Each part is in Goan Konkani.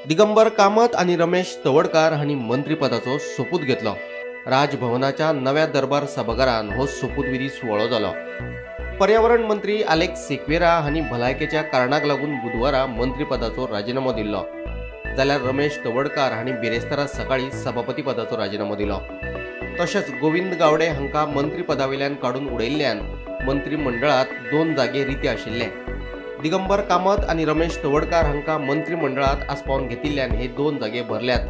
दिगंबर कामत आनी रमेश तवडकार हांणी मंत्रीपदाचो सोपूत घेतलो. राजभवनाच्या नव्या दरबार सभाघरान हो सोपूतविधी सुवाळो जालो. पर्यावरण मंत्री आलेक्स सिक्वेरा हांणी भलायकेच्या कारणाक लागून बुधवारा मंत्रीपदाचो राजिनामो दिल्लो, जाल्यार रमेश तवडकार हांणी बिरेस्तारा सकाळी सभापती पदाचो राजिनामो दिलो. तशेंच गोविंद गावडे हांकां मंत्रीपदावेल्यान काडून उडयल्ल्यान मंत्रीमंडळांत 2 जागे रिते आशिल्ले. दिगंबर कामत आनी रमेश तवडकार हांकां मंत्रीमंडळांत आस्पावन घेतिल्ल्यान हे 2 जागे भरल्यात.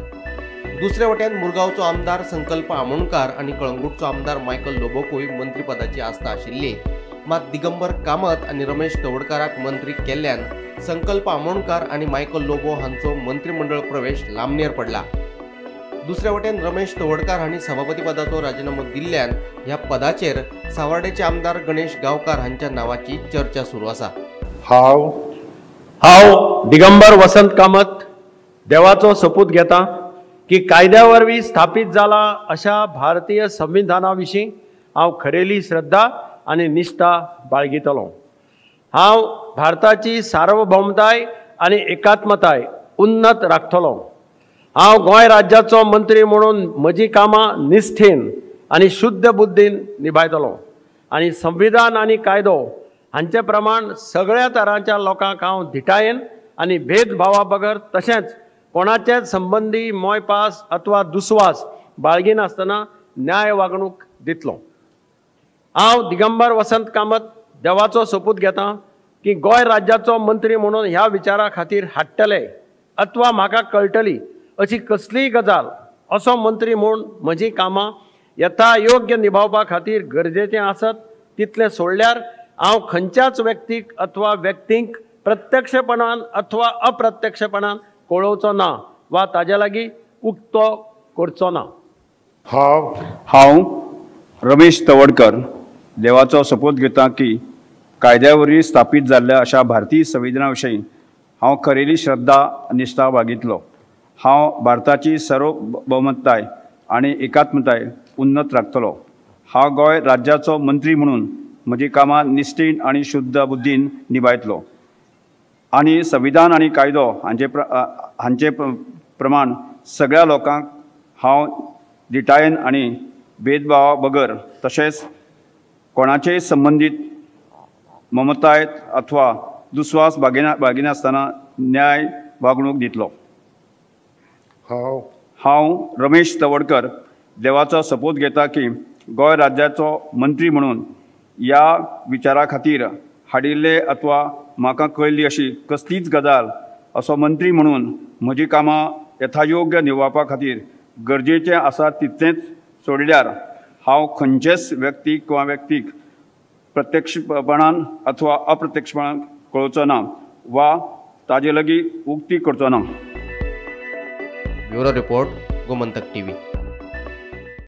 दुसरे वटेन मुरगांवचो आमदार संकल्प आमोणकार आनी कळंगूटचो आमदार मायकल लोबोकूय मंत्रीपदाची आस्था आशिल्ली. मात दिगंबर कामत आनी रमेश तवडकाराक मंत्री केल्ल्यान संकल्प आमोणकार आनी मायकल लोबो हांचो मंत्रीमंडळ प्रवेश लांबणेर पडला. दुसरे वटेन रमेश तवडकार हांणी सभापतीपदाचो राजिनामो दिल्ल्यान ह्या पदाचेर सावर्डेचे आमदार गणेश गांवकार हांच्या नावाची चर्चा सुरू आसा. हांव दिगंबर वसंत कामत देवाचो सोपूत घेता की कायद्या वरवीं स्थापीत जाला अशा भारतीय संविधाना विशीं हांव खरेली श्रद्धा आनी निष्ठा बाळगितलो. हांव भारताची सार्वभौमताय आनी एकात्मताय उन्नत राखतलो. हांव गोंय राज्याचो मंत्री म्हणून म्हजी कामां निष्ठेन आनी शुद्ध बुद्धीन निभायतलो आनी संविधान आनी कायदो हांचे प्रमाण सगळ्या तरांच्या लोकांक हांव धिटायेन आनी भेदभावा बगर तशेंच कोणाचेच संबंदी मोयपास अथवा दुस्वास बाळगिनासतना न्याय वागणूक दितलो. हांव दिगंबर वसंत कामत देवाचो सोपूत घेता की गोंय राज्याचो मंत्री म्हणून ह्या विचारा खातीर हाडटले अथवा म्हाका कळटली अशी कसलीय गजाल असो मंत्री म्हूण म्हजी कामां यथायोग्य निभावपा खातीर गरजेचें आसत तितलें सोडल्यार हांव खंयच्याच व्यक्तीक अथवा व्यक्तींक प्रत्यक्षपणान अथवा अप्रत्यक्षपणान कळोवचो ना वा ताजे लागीं उक्तो करचो ना. हांव रमेश तवडकर देवाचो सोपूत घेता की कायद्या वरवीं स्थापीत जाल्ल्या अशा भारतीय संविधाना विशीं हांव खरेली श्रद्धा निष्ठा बाळगितलो. हांव भारताची सार्वभौमताय आनी एकात्मताय उन्नत राखतलो. हांव गोंय राज्याचो मंत्री म्हणून म्हजी कामां निश्ठेन आनी शुद्ध बुद्धीन निभायतलो आनी संविधान आनी कायदो हांचे प्रमाण सगळ्या लोकांक हांव धिटायेन आनी भेदभावा बगर तशेंच कोणाचेय संबंदीत ममताय अथवा दुस्वास बाळगिनासतना न्याय वागणूक दितलो. हांव रमेश तवडकर देवाचो सोपूत घेता की गोंय राज्याचो मंत्री म्हणून ह्या विचारा खातीर हाडिल्ले अथवा म्हाका कळिल्ली अशी कसलीच गजाल असो मंत्री म्हणून म्हजी कामां यथायोग्य निभावपा खातीर गरजेचें आसा तितलेंच सोडल्यार हांव खंयचेच व्यक्तीक किंवा व्यक्तीक प्रत्यक्षपणान अथवा अप्रत्यक्षपणान कळोवचो ना वा ताजे लागीं उक्ती करचो ना. Bureau report, Gomantak TV.